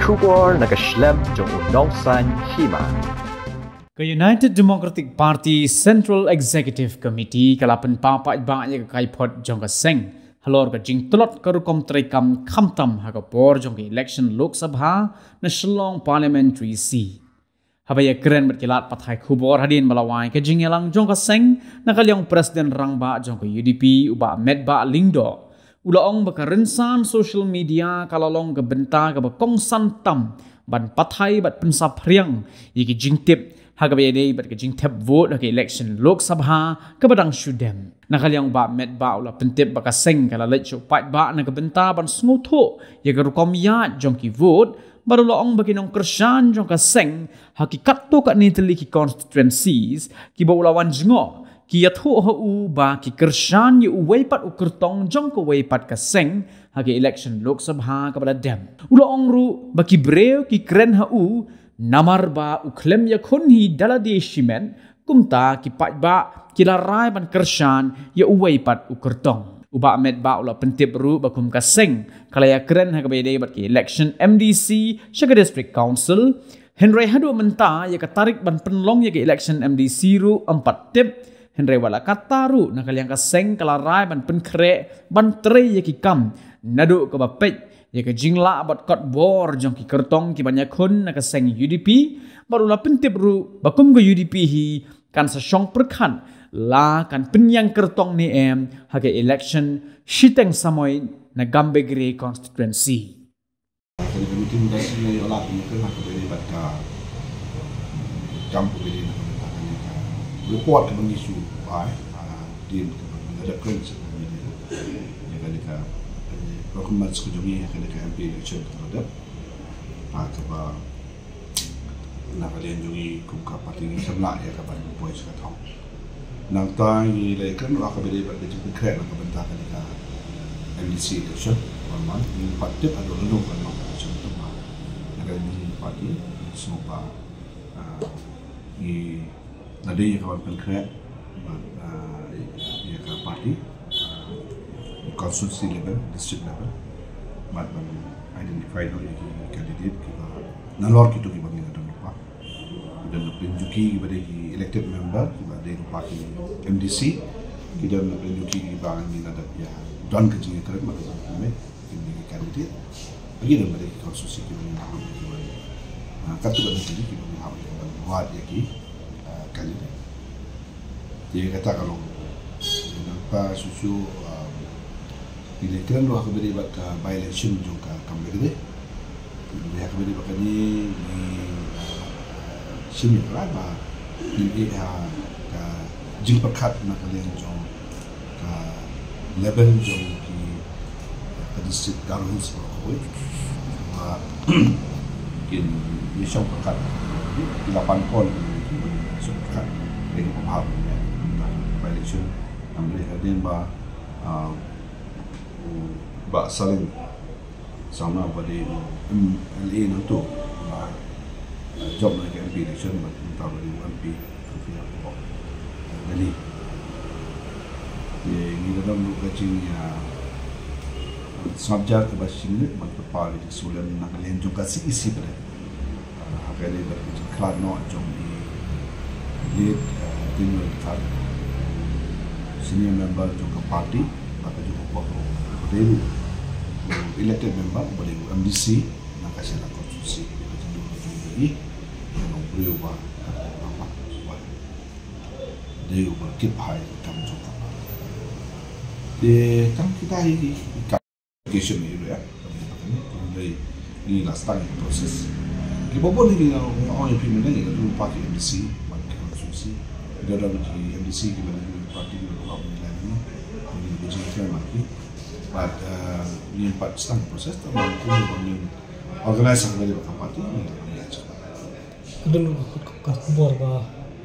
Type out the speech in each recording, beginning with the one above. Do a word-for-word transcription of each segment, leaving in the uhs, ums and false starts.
Khubor na ka shlem jong u nongsan hima. Ka United Democratic Party Central Executive Committee ka la pynpaw paidbah ïa ka kaiphod jong ka seng halor ka jingtlot ka rukom treikam khamtam ha ka por jong ka election Lok Sabha na Shillong Parliamentary Seat. Haba ïakren bad ki lad pathai khubor hadien ba la wai ka jingïalang jong ka seng na ka liang President Rangbah jong ka U D P u Bah Metbah Lyngdoh, u la ong ba ka rynsan social media ka la long ka bynta kaba kongsan tam ban pathai bad pynsaphriang ïa ki jingtip ha kaba ïadei bad ka jingthep vote ha ka election Lok Sabha kaba dang shu dem. Na ka liang Bah Metbah u la pyntip ba ka seng ka la leit sha u paidbah na ka bynta ban sngewthuh ïa ka rukom ïaid jong ki vote, bad u la ong ba ki nongkyrshan jong ka seng ha ki katto katne tylli ki constituencies kiba u la wan jngoh ki ïathuh ha u ba ki kyrshan ïa uwei pat u kyrtong jong kawei pat ka seng ha ka election Lok Sabha kaba la dem. U la ong ruh ba ki briew ki kren ha u namar ba u khlem ïakhun hi da lade shimet, kumta ki paidbah ki la rai ban kyrshan ïa uwei pat u kyrtong. U Bah Metbah u la pyntip ruh ba kum ka seng ka la ïakren ha kaba ïadei bad ka election M D C sha ka District Council, hynrei haduh mynta ïa ka tarik ban pynlong ïa ka election M D C ruh ym pat tip. Hynrei wat la katta ruh na ka liang ka seng ka la rai ban pynkhreh ban trei ïa ki kam naduh kaba peit ïa ka jinglah bad kot bor jong ki kyrtong kiban ïakhun na ka seng U D P, bad u la pyntip ruh ba kum ka U D P hi kan sa shong pyrkhat la kan pynïeng kyrtong ne em ha ka election shiteng samoi na Gambegre constituency. Ka meeting ka sngi ïa la ka meeting ha ka bynta bad ka kam ka bynta na ka bynta ka report ka bynta issue ai din ka bynta reference ka bynta ïa ka dei ka performance ka jong ngi ha ka dei ka M P election ka la dep ha kaba na ka liang jong ngi kum ka party ngi samla ïa ka ban poi sha ka thong. Nangta ngi la ïakren ruh ha kaba ïadei bad ka jingpynkhreh na ka bynta ka dei ka M D C election. Wan man ngi pat tip haduh lano ka long ka election tu ma na ka liang jong ngi party ngi sngewbha, ah, ngi la dei ïa ka ban pynkhreh bad, ah, ïa ka party, ah, constituency level, district level, bad ban identify noh ïa ki candidate kiba nalor kito kiba ngi la don lypa. Ki don na pdeng jong ki kiba dei ki elected member kiba dei lypa ki M D C, ki don na pdeng jong ki kiba ngi la dep ïa don ka jingïakren bad ka jingkynmaw. Ki dei ki candidate. Lagi don ba dei ki constituency kiba ngi hap ïa ki ban, ah, katto katne ki dei kiba ngi hap ïa ki ban wad ïa ki, ah, candidate. Te kata ka long. Nangta shuh shuh, ah, ngi la kren ruh ha kaba ïadei bad ka by-election jong ka Gambegre. Ngi ha kaba ïadei bad kane ngi, ah, shim ïa ka ba ngi ïa ka jingpyrkhat na ka liang jong ka level jong ki, ka district Garo Hills baroh kawei. Ba kin ïa shong pyrkhat, ki la pan pon ki shong pyrkhat. Dei ka pynbha ka by-election. Namar hadien ba, ah, u Bah Saleng Sangma ba dei u M L A nangtu ba, eh, jop na ka M P election bad mynta ba dei u M P, M P ha ka Delhi. Te ngi la don ruh ka jing, eh, sngap jar kaba shim lut ban pynpaw ïa ka sulem na ka liang jong ka C E C ba dei. Ah, ha ka liang ka jingkhlad noh jong i late, ah, Tynroi Lyngkhat, senior member jong ka party, bad ka jong ka por ruh, ba dei ruh u elected member, ba dei u M D C na ka Shella constituency, ka jingdon ka jong i, ka long briew ba, ba, ba, ba dei uba kit bha ïa ka kam jong ka party. Te tang kita hi, hi, hi ka application ïa u ruh ïa. Hynrei ngi la start ïa ka process. Kiba bun ngi la ong ïa phi mynne ngi la don lypa ki M D C bad ki M C. Ngi la don ki M D C kiba la don lypa ki, ngi la don lypa ki, ngi la don lypa ki. Bad, eh, ngi pat start ïa ka process, tang ba ngi organize ha ka party, ngi la don lypa. Ka don ka, ka, ka khubor ba,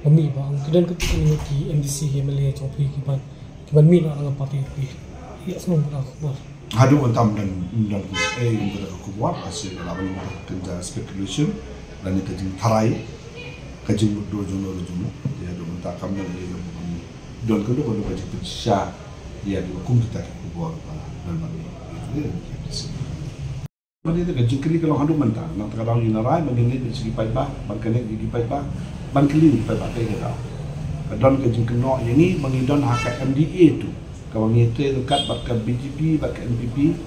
ba mih ba, ka don ka, ka, ki M D C ki M L A jong phi ki ban, ki ban mih na ka party phi. Ïa sngewbha ka khubor. Haduh mynta ym don, ym don, eh, ym don ka khubor, ba shi la ban ka speculation, lane ka jingtharai, ka jingmutdur jong no jong no. Ïa haduh mynta kam don, ïa don, don ka, don ka, don ka jingpynshisha. Ïa haduh kum kita ki khubor ba don ba mih. Ïa, ïa, ïa, ïa, ïa. Ba dei ka jingkylli ka long haduh mynta, nangta ka daw ngi la rai ba ngin leit beit sha ki paidbah, ban connect ïa ki paidbah, ban kylli ïa ki paidbah kaei ka daw. Ka don ka jingkynnoh ïa ngi ba ngi don ha ka M D A two, kaba ngi trei ryngkat bad ka B J P bad ka N P P,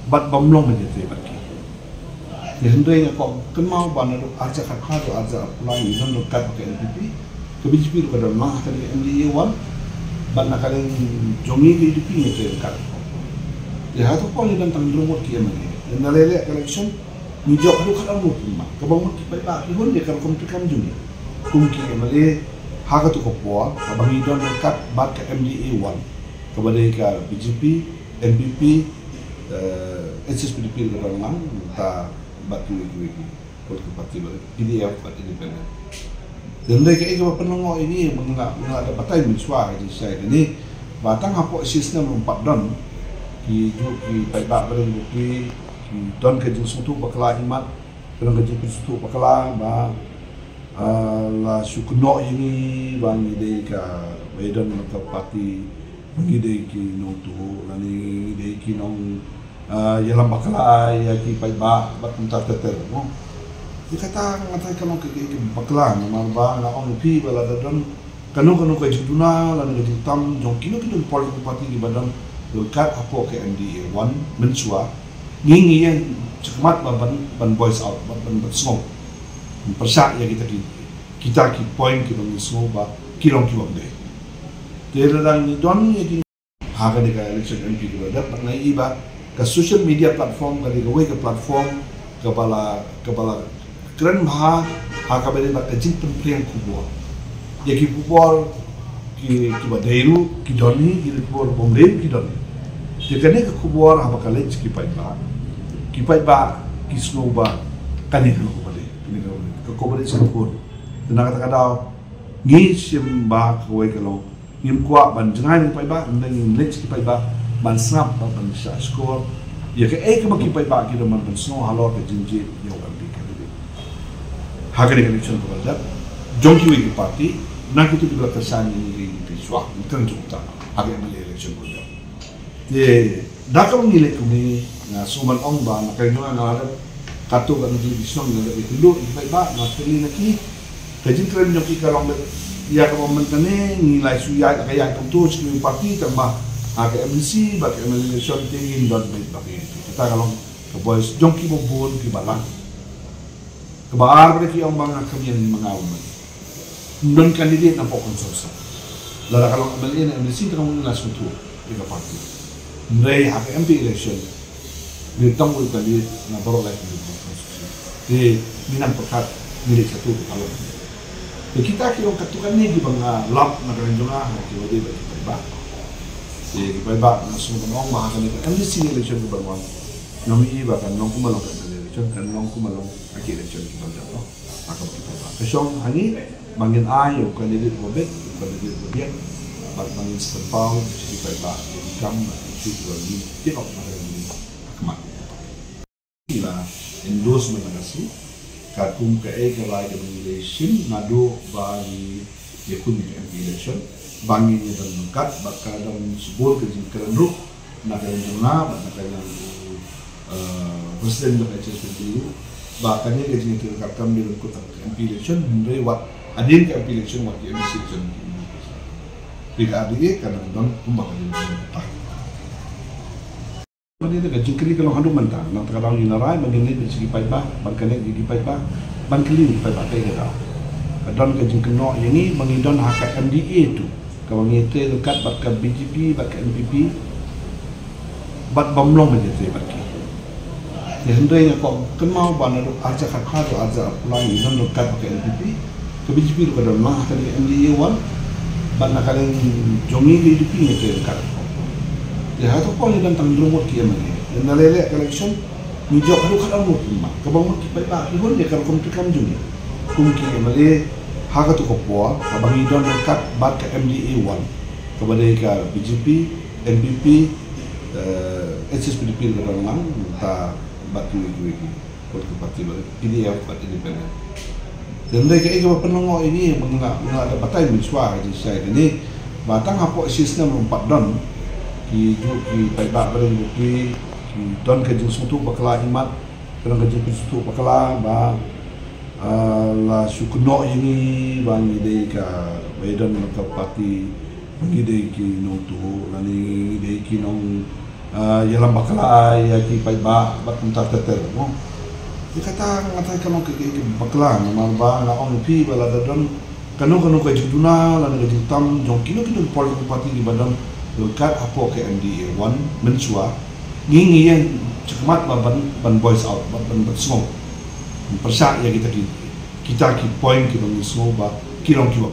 bad bym long ba ngi trei bad ki. Te hynrei nga kwah kynmaw ba naduh arhajar khatphra haduh arhajar arphew lai ngi don ryngkat bad ka N P P, ka B J P ruh ka don lang ha kane ka M D A one, bad na ka liang jong ngi ka U D P ngi trei ryngkat. Te hato ngi don tang hynriew ngut ki M L A. Te na lei lei ka election ngi jop haduh khatar ngut ki ma. Kaba mut ki paidbah ki hun ïa ka rukom treikam jong ngi kum ki M L A ha katu ka por, kaba ngi don ryngkat bad ka M D A one, kaba dei ka B J P, N P P, eh, H S P D P ruh ka don lang, ta bad kiwei kiwei ki political party bad P D F bad independent. Te hynrei kaei kaba pynlyngngoh ïa ngi, ba nga la, nga la dep batai mynshuwa ka jingshisha kane, ba tang hapoh shisnem ruh ym pat don ki, ki paidbah ba don ki, ki don ka jingsngewthuh bakla, imat ka don ka jingsngewthuh bakla ba, ah, la shu kynnoh ïa ngi ba ngi dei ka, ba ïa don ka party, ba ngi dei ki nongtuh lane ngi dei ki nong, ah, ïalam bakla ïa ki paidbah bad kumta ter ter, mo. Ïa kata nga tharai ka long ka, ka, ka bakla, namar ba nga ong ïa phi ba lada don kano kano ka jingduna lane ka jingtam jong kino kino ki political party kiba don ryngkat hapoh ka M D A one mynshuwa, ngi, ngi ïeng shakhmat ba ban, ban voice out, ban, ban, ban sngew, ban pyrshah ïa kita ki, kita ki point kiba ngi sngew ba ki long kiba ym dei. Te lada ngi don ïa ki ha kane ka election M P kaba la dep, bad nga ïohi ba ka social media platform ka dei kawei ka platform kaba la, kaba la kren bha ha kaba ïadei bad ka jingpynphriang khubor. Ïa ki khubor ki, kiba dei ruh ki don hi, ïa ki khubor bym dei ruh ki don hi. Te kane ka khubor haba ka leit sha ki paidbah, ki paidbah ki sngew ba kane ka long kaba dei, kane ka long kaba dei, ka kaba dei sha ka khun. Te na kata ka daw ngi shim ba kawei ka long ngim kwah ban jngai na ki paidbah, hynrei ngin leit sha ki paidbah ban sngap bad ban shah shkor ïa kaei kaba ki paidbah ki don ban, ban sngew halor ka jingjied ïa u M P candidate ha kane ka election kaba la dep jong kiwei ki party, na kito kiba la kyrshan ïa ngi, ïa ngi, ïa ngi shuwa, ngi kren jong ka ha ka M L A election kaba la dep. Te da kaba ngi leit kumne, nga sngewbha ban ong ba na ka liang jong nga, nga la dep, katto katne ki shnong nga la dep ïakynduh ïa ki paidbah, nga kylli na ki, ka jingkren jong ki ka long beit ïa kaba mynta ne ngi la shu ïaid, la ka ïaid kumto sha ki party, tang ba ha ka M D C bad ka M L A election te ngin don beit bad ki. Kata ka long ka voice jong kiba bun kiba lang. Kaba ar, ba ki ong ba nga kham ïeng ma nga u ma nga. Ym don candidate napoh constituency. Lada ka long M L A ne M D C, te ka mut nga sngewthuh ïa ka party. Hynrei ha ka M P election, ngi tang u candidate na baroh lai constituency. Te ngi nang pyrkhat ngi leit shatu ka long. Te kita ki long katto katne kiba nga lap na ka liang jong nga ha kiba dei bad ki paidbah. Te ki paidbah, nga sngewbha ban ong ba ha kane ka M D C election kaba wan, ngam ïohi ba kan long kumba long ka M L A election, kan long kumba long ha ki election kiba la dep, ha kaba ki paidbah ka shong ha ngi ba ngin ai ïa u candidate uba beit, u candidate uba biang, bad ba ngin sa pynpaw sha ki paidbah ïa ki kam bad ki issue kiba ngin tip, ha ka liang jong ngi ha khmat. Ngi la endorse mynta ka sngi, katkum kaei ka rai kaba ngi la shim naduh ba ngi ïakhun ïa ka M P election, ba ngin ïadon ryngkat bad ka don shibun ka jingkren ruh na ka liang jong nga bad na ka liang u, eh, President jong ka H S P D P ruh, ba kane ka jingïatrei ryngkat kam dei ryngkat bad ka M P election, hynrei wat hadien ka M P election wat ki M D C election. Te ka R D A ka dang don kumba ka dei mynta. Ba dei ka jingkylli ka long haduh mynta, nangta ka daw ngi la rai ba ngin leit beit sha ki paidbah, ban connect ïa ki paidbah, ban kylli ïa ki paidbah kaei ka daw. Ka don ka jingkynnoh ïa ngi ba ngi don ha ka M D A two, kaba ngi trei ryngkat bad ka B J P bad ka N P P, bad bym long ba ngi trei bad ki. Te hynrei nga kwah kynmaw ba naduh arhajar khatphra haduh arhajar arphew lai ngi don ryngkat bad ka N P P, ka B J P ruh ka don lang ha kane ka M D A one, bad na ka liang jong ngi ka U D P ngi trei ryngkat. Te hato ngi don tang hynriew ngut ki M L A. Te na lei lei ka election ngi jop haduh khatar ngut ki ma. Kaba mut ki paidbah ki hun ïa ka rukom treikam jong ngi kum ki M L A ha katu ka por, kaba ngi don ryngkat bad ka M D A one, kaba dei ka B J P, N P P, eh, H S P D P ruh ka don lang, ta bad kiwei kiwei ki political party bad P D F bad independent. Te hynrei kaei kaba pynlyngngoh ïa ngi, ba nga, nga la dep batai mynshuwa ka jingshisha kane, ba tang hapoh shisnem ruh ym pat don ki, ki paidbah ba don ki, Don ka jingsngewthuh bakla imat, ka don ka jingsngewthuh bakla ba, ah, la shu kynnoh ïa ngi ba ngi dei ka, ba ïa don ka party, ngi dei ki nongtuh, lane ngi dei ki nong, ah, ïalam bakla ïa ki paidbah bad kumta ter ter mo. Ïa kata nga tharai ka long ka, ka, ka bakla namar ba nga ong ïa phi ba lada don kano kano ka jingduna lane ka jingtam jong kino kino ki political party kiba don ryngkat hapoh ka M D A one mynshuwa, ngi ngi ïeng shakhmat ba ban, ban voice out, ban, ban, ban sngew, ban pyrshah ïa kita ki, kita ki point kiba ngi sngew ba ki long kiba